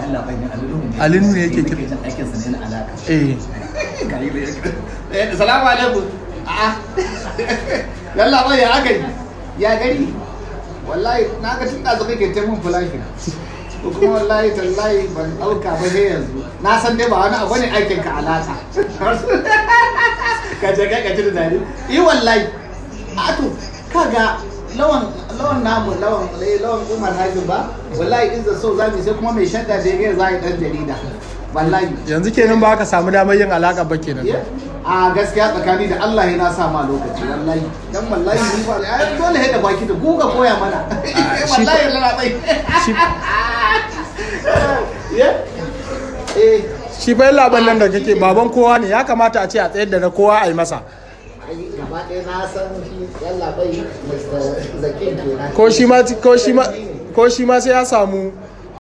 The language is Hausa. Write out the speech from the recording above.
Allah bai ne, Ali Nuhu ne. Ali Nuhu ne yake kira jin aikin sa ne na alaka. Salamu alaikum. A'a. Yalla bai, ya aka yi? Ya gari? Wallahi na ga tun ɗazu kake ta mun flashing. Ko kuma wallahi tallahi ban ɗauka ba sai yanzu. Na san dai ba wani abu ne, aikin ka alaka. Ka je kai ka ci da dare. Eh wallahi. A to kaga lawan lawan namu, lawan lawan Umar Hajji ba, wallahi in so zamu sai kuma mai shadda da ya za a yi dan jarida. Wallahi. Yanzu kenan ba ka samu damar yin alaka ba kenan? A gaskiya tsakani da Allah na sa ma lokaci wallahi, dan wallahi ni ba ai dole sai da baki da guga koya mana. Wallahi lana bai. Ye eh. Shi fa laban nan da kake baban kowa ne, ya kamata a ce a tsayar da na kowa a yi masa. Ai gaba ɗaya na san shi yalla bai Mr. Zakin kenan. Ko shi ma sai ya samu.